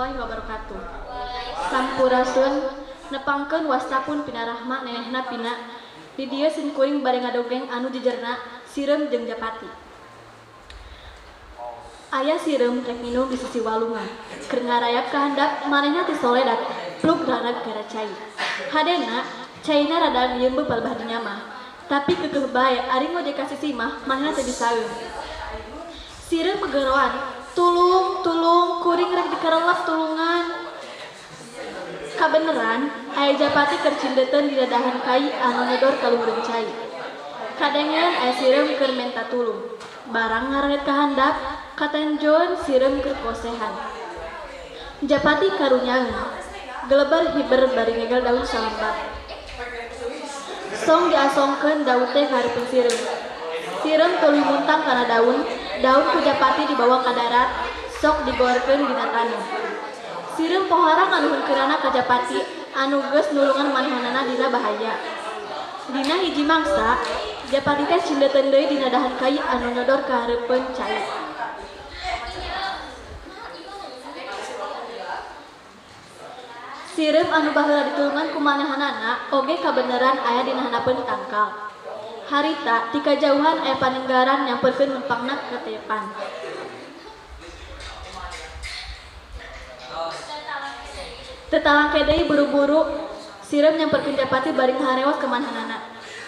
warahmatullahi wabarakatuh. Sampurasun, nepangkeun wastapun pinarahma nenehna pina. Di dieu sim kuring bade ngadogeng anu jejerna sireum jeung japati. Aya sireum rek minum di sisi walungan. Keur ngarayap ka handap manehna ti soledat plug ranag gara cai. Hadena caina rada ngieumbeub palebah dinya mah. Tapi keukeuh bae ari ngojek ka sisi mah manehna teu bisaeun. Sireum megeroan, tulung, tulung, kuring rek dikarelep tulungan. Kabeneran, aya japati keur cindeteun dina dahan kai anu nyodor ka luhureun cai. Kadengean aya sireum keur menta tulung. Barang ngaranget ka handap, katenjoeun sireum keur kosehan. Japati karunyaeun, gelebar hiber bari ngegel daun salambar. Song diasongkeun daun teh ka hareupeun sireum. Sireum tuluy muntang kana daun, daun ku japati dibawa ka darat, sok digoerkeun dina taneuh. Sireum pohara nganuhunkeunana ka japati anu geus nulungan manehanana dina bahaya. Dina hiji mangsa, japati teh cindeteun deui dina dahan kai anu nyodor ka hareupeun cai. Sireum anu baheula ditulungan ku manehanana oge kabeneran aya dina handapeun tangkal. Harita ti kajauhan aya panenggaran nyamperkeun lempangna ka tepan. Teu talangke deui buru-buru sireum nyamperkeun japati bari ngaharewas ka manehanana.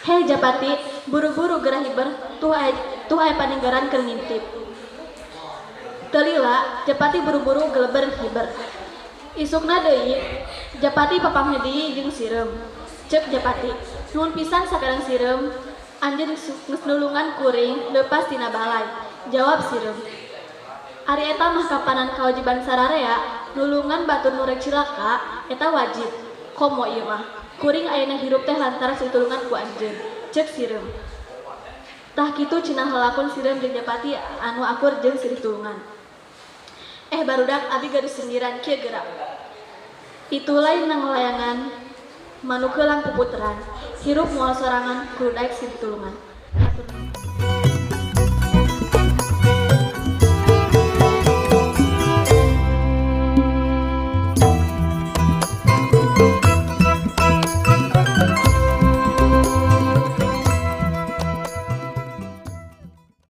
Heh japati, buru-buru geura hiber, tuh aya panenggaran keur ngintip. Teu lila, japati buru-buru geleber hiber. Isukna deui, japati papanggih deui jeung sireum. Ceuk japati, nuhun pisan sakadang sireum, anjeun geus nulungan kuring leupas tina balai. Jawab sireum. Ari eta mah kapanan kawajiban sararea, nulungan batur nu rek cilaka eta wajib. Komo ieu mah, kuring ayeuna hirup teh lantaran ditulungan ku anjeun. Ceuk sireum. Tah kitu cenah lalakon sireum jeung japati anu akur jeung silih tulungan. Barudak abi gaduh sindiran kieu geura. Itu lain nang layangan manuk heulang puputeran, hirup moal sorangan kudu daek silih tulungan. Hatur.